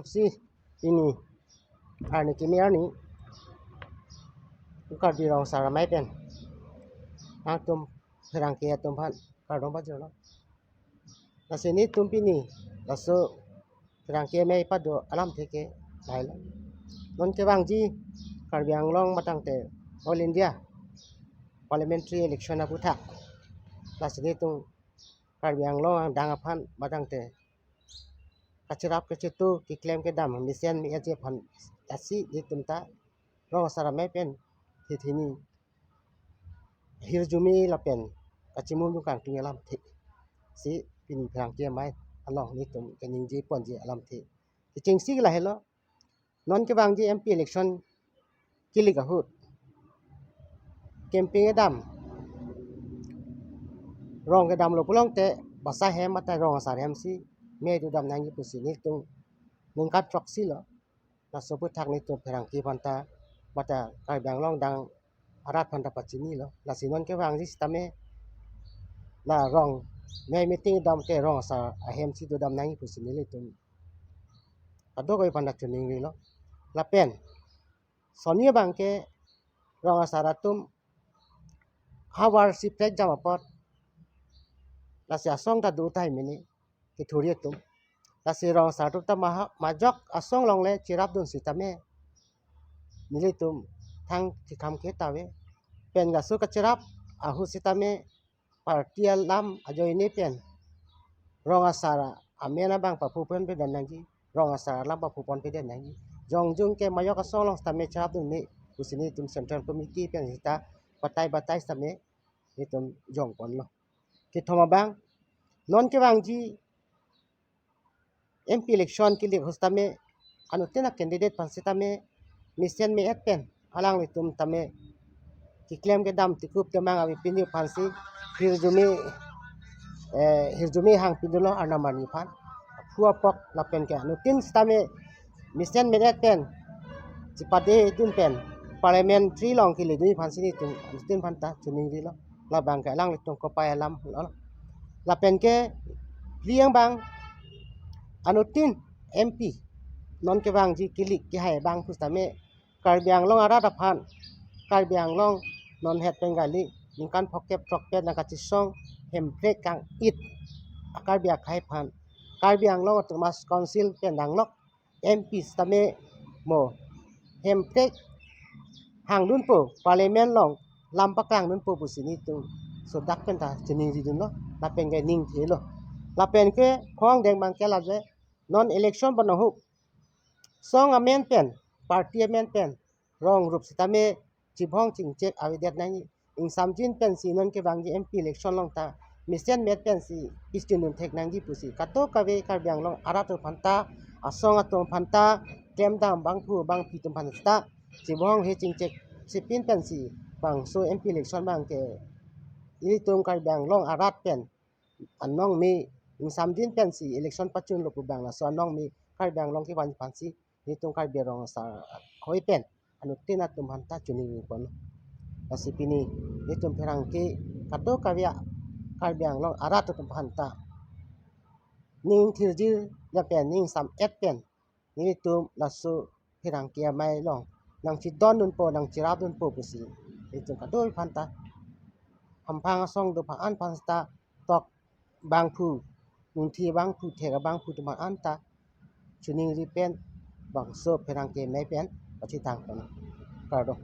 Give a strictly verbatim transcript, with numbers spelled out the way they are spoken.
Si pini arni kimi arni Karbi Rong Asar Amei pen nangtum pherangke atum aphan kardom pajirlo. Lasi nelitum pini laso pherangke amei pado alamthe ke lahelo. Non kevangji Karbi Anglong matangte All India Parliamentary Election aputhak, lasi nelitum Karbi Anglong adang aphan matangte kachirap kachetu, keklem kedam mesen me-etji aphan, lasi nelitum ta Rong Asar Amei pen hithini hirjume lapen kachimum dukang tung alamthe si pini pherangke amei along nelitum keningje ponji alamthe. Kechengsi lahelo, non kevangji M P election kilik ahut campaign kedam, rong kedamlo pulote basa hem mate rong asar hem si me dodam nangji pusi nelitum ningkan throksi lo. Laso aputhak nelitum pherangke aphanta mate Karbi Anglong adang arat aphanta pachinilo. Lasi non kevangji sitame la rong me meeting damte rong asar ahem si dodam nangji pusi nelitum kadokave aphanta chiningrilo. Lapen soni abangke rong asar atum havar si prek jam apot, lasi asong ta do tahai mene kethuri atum. Lasi rong asar atum ta maha-, majok asong along le chirapdun sitame nelitum thang chikham ke ta ave. Pen laso kachirap ahut sitame party alam ajoine pen rong asar amen abang paphu ponpedet nangji, rong asar alam paphu ponpedet nangji. Jongjung ke majok asong along sitame chirapdun me pusi nelitum Central Committee pen sita batai batai sitame nelitum jongponlo. Kethom abang, non kevangji M P election kilik ahut sitame anuttin a-candidate aphan sitame mesen me-et pen alanglitum tame keklem kedam tikup temang ave pini aphan si hirjume, eh, hirjume hang pidunlo arnam arni aphan. Aphu apok lapen ke anuttin sitame mesen me-et pen chipadedun pen parliamentary along keledunji aphan si nelitum anuttin aphanta chiningrilo. Labang ke alanglitum kopai alam lo. Lapen ke phli angbong, anuttin M P non kevangji kilik kehai abang pusitame Karbi Anglong arat aphan, Karbi Anglong non het pen kali ningkan phokep throkpet nangkachesong Hemprek kang-it a-Karbi akhei aphan Karbi Anglong Autonomous Council pen danglok M P sitame mo Hemprek hangdunpo, parliament along lam paklangdunpo pusi nelitum sodak penta chiningridunlo, lapen ke ningthelo. Lapen ke khongdeng abangke lave, non election bonahuk song amen pen, party amen pen rong rup sitame chibong chingchek avedet nangji. Ingsamjin pensi non kevangji M P election along ta mesen me-et pensi pischindun thek nangji pusi kadokave Karbi Anglong arat atum aphanta, asong atum aphanta, klemdam abangphu abangpi atum aphanta chibong he chingchek sipin pensi bangso M P election abangke ilitum Karbi Anglong arat pen anong me, ingsamjin pensi election pachunlo pu abang laso anong me Karbi Anglong kevan aphansi nelitum Karbi Rong Asar Amei pen anuttin atum aphanta chiningri pon. Lasi pini nelitum pherangke kadokave Karbi Anglong arat atum aphanta ning thirjir lapen ning sam-et pen nelitum laso pherangke amei along nangchidondunpo, nangchirapdunpo pusi nelitum kadokave aphanta, hamphang asong do aphan an aphanta, tok abangphu, nungthi abangphu, thek abangphu atum aphan anta chiningri pen bangso pherangke amei pen pachethang pon. Kardom.